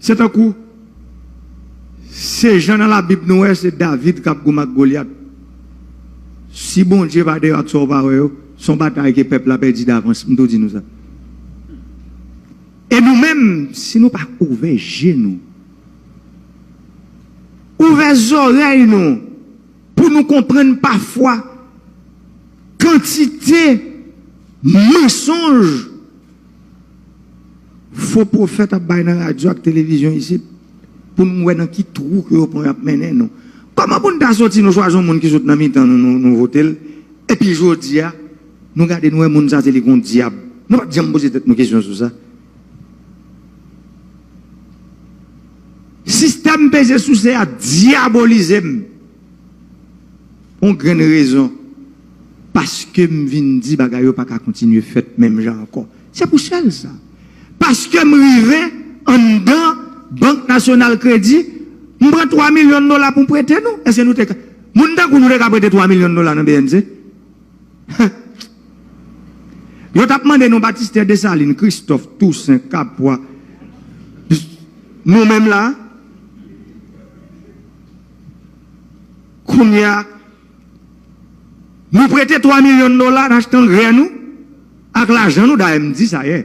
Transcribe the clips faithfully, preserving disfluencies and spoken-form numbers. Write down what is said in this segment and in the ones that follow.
Se tankou, se jan nan Labib nou wè, se David k ap goumen ak Golyat. Si Bondye pa te bat sa w pa wè yo, se yon batay ke pèp la pèdi davans, m tou di nou sa. E nou menm, si nou pa ouvè je nou, ouvè zòrèy nou, pou nou konprann pafwa kantite mansonj fo pwofèt ap bay nan radyo ak televizyon isit, pou nou wè nan ki twou ke yo pran y ap mennen nou. Kòman pou n ta soti, nou chwazi yon moun ki sot nan mitan nou, nou, nou vote l, epi jodi a, nou gade, nou wè moun sa se li k yon dyab? Nou pa t janm poze tèt nou kesyon sou sa? Sistèm peze souse a dyabolize m. Yon grenn rezon. Paske m vin di bagay yo pa ka kontinye fèt menm jan ankò. Se pou sèl sa. Paske m rive anndan Bank Nasyonal Kredi, m pran twa milyon dola pou m prete nou. Èske nou te ka, moun tankou nou te ka prete twa milyon dola nan B N C? Yo t ap mande nou Batistè, Desalin, Kristòf, Tousen, Kapwa. Nou menm la, kounye a, nou prete twa milyon dola, n achte angrè nou ak lajan nou. Dayè, m di sa yè.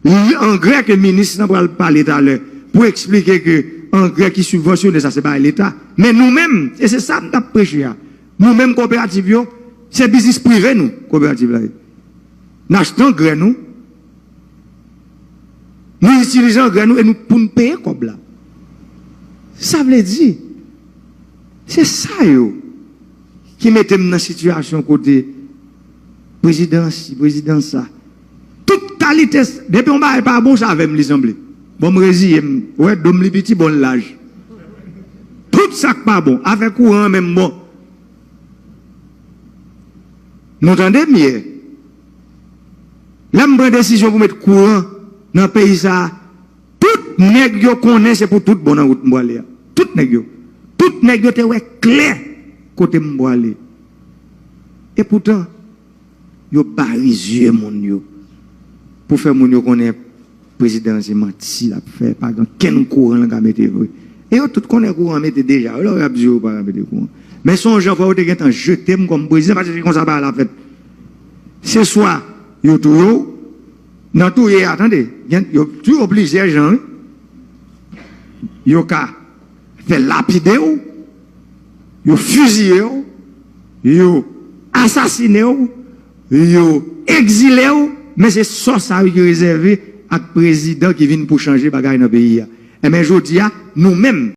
Li angrè ke minis lan pral pale talè pou eksplike ke angrè ki sibvansyone sa se bagay Leta. Men nou menm, e se sa m t ap preche a, nou menm koperativ yo, se biznis prive nou, koperativ la ye. N achte angrè nou, nou itilize angrè nou e nou pou n peye kòb la. Sa vle di, se sa yo ki mete m nan sitiyasyon kote prezidan si, prezidan sa. Tout kalite, depi yon bagay pa bon, se avè m li sanble. Bon, m reziye m. Ou wè, do m li piti, bon, l laj. Tout sa k pa bon, afè kouran an menm bon. Nou tande m yè. Lè m pran desizyon pou met kouran nan peyi sa a, tout nèg yo konnen se pou tout bon nan wout m pwale a. Tout nèg yo. Tout nèg yo te wè klè kote m pwale. Epoutan, yo bare zye moun yo pou fè moun yo konnen prezidan an se manti l ap fè, pa gen kenn kouran l ka mete vre. E yo tout konnen kouran mete deja, lè yo ap di yo pa ka mete kouran. Men se yon jan fò yo te gentan jete m kòm prezidan, paske se konsa bagay la fèt. Se swa yo touye w, nan touye a, tande, gen, yo touye w plizyè jan, wi. Yo ka fè lapide w, yo fiziye w, yo asasine w, yo egzile w, men se sò sa yo ki rezève ak prezidan ki vin pou chanje bagay nan peyi a. Enben, jodi a, nou menm,